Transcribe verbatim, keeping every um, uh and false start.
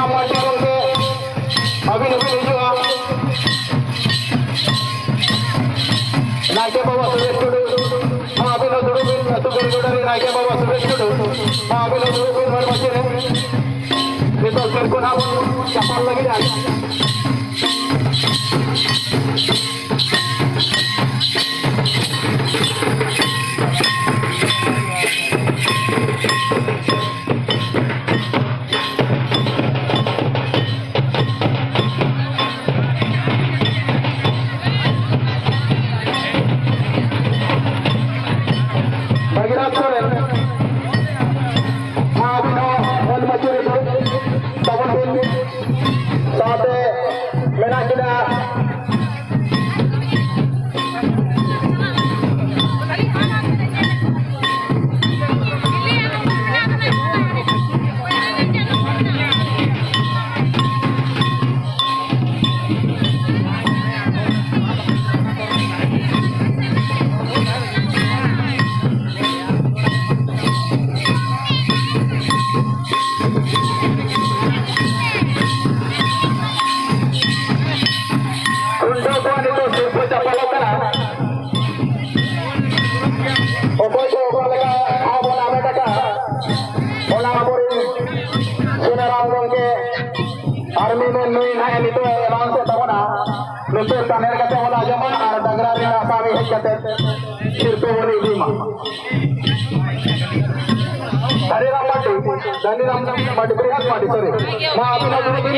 ᱢᱟᱹᱡᱷᱤ ᱜᱚᱢᱠᱮ, ᱟᱹᱵᱤᱱ ᱦᱚᱸᱵᱤᱱ ᱦᱤᱡᱩᱜᱼᱟ᱾ ᱱᱟᱭᱠᱮ ᱵᱟᱵᱟ ᱥᱩᱨᱮᱥ ᱴᱩᱰᱩ, ᱢᱟ ᱟᱹᱵᱤᱱ ᱦᱚᱸ ᱫᱩᱲᱩᱵ ᱵᱤᱱ, ᱟᱹᱛᱩ ᱜᱟᱹᱭ ᱜᱚᱰᱟ ᱨᱮ ᱱᱟᱭᱠᱮ ᱵᱟᱵᱟ ᱥᱩᱨᱮᱥ ᱴᱩᱰᱩ, ᱢᱟ ᱟᱹᱵᱤᱱ ᱦᱚᱸ ᱫᱩᱲᱩᱵ ᱵᱤᱱ ᱢᱟᱹᱡᱷᱤ ᱨᱮ᱾ ᱱᱤᱛᱚᱜ ᱥᱤᱨᱯᱟᱹ ᱱᱟᱦᱟᱜ ᱵᱚᱱ ᱪᱟᱯᱟᱞ ᱞᱟᱹᱜᱤᱫᱼᱟ᱾ ᱵᱷᱟᱹᱜᱤᱨᱟᱡᱽ ᱥᱚᱨᱮᱱ, ᱢᱟ ᱟᱹᱵᱤᱱ ᱦᱚᱸ ᱢᱟᱹᱡᱷᱤ ᱨᱮ ᱫᱩᱲᱩᱵ ᱛᱟᱵᱚᱱ ᱵᱤᱱ᱾ ᱥᱟᱶᱛᱮ ᱢᱮᱱᱟᱜ ᱠᱤᱱᱟ ᱠᱷᱩᱱᱴᱟᱹᱣ ᱠᱚᱣᱟᱜ ᱱᱤᱛᱚᱜ ᱥᱤᱨᱯᱟᱹ ᱪᱟᱯᱟᱞᱚᱜ ᱠᱟᱱᱟ᱾ ᱚᱠᱚᱭ ᱠᱚ ᱚᱠᱟ ᱞᱮᱠᱟ ᱴᱷᱟᱶ ᱵᱚᱱ ᱦᱟᱢᱮᱴ ᱟᱠᱟᱫ, ᱚᱱᱟ ᱟᱵᱚᱨᱮᱱ ᱥᱩᱱᱟᱨᱟᱢ ᱜᱚᱢᱠᱮ ᱟᱨ ᱢᱤᱫ ᱦᱚᱲ ᱱᱩᱭ ᱱᱟᱦᱟᱜ ᱱᱤᱛᱚᱜ ᱮ announce ᱮᱫ ᱛᱟᱵᱚᱱᱟ᱾ ᱱᱤᱛᱚᱜ ᱯᱟᱱᱮᱞ ᱠᱟᱛᱮ ᱵᱚᱱ ᱟᱸᱡᱚᱢᱟ ᱟᱨ ᱰᱟᱝᱨᱟ ᱨᱮᱱᱟᱜ ᱟᱥᱟᱢᱤ ᱦᱮᱡ ᱠᱟᱛᱮ ᱥᱤᱨᱯᱟᱹ ᱵᱚᱱ ᱤᱫᱤ ᱢᱟ᱾ ᱦᱟᱨᱤᱨᱟᱢ ᱢᱟᱨᱰᱤ, ᱫᱷᱟᱱᱤᱨᱟᱢ ᱢᱟᱨᱰᱤ, ᱵᱨᱤᱦᱟᱫ ᱢᱟᱨᱰᱤ, sorry᱾ ᱢᱟ ᱟᱹᱵᱤᱱ ᱦᱚᱸ ᱫᱩᱲᱩᱵ ᱵᱤᱱ᱾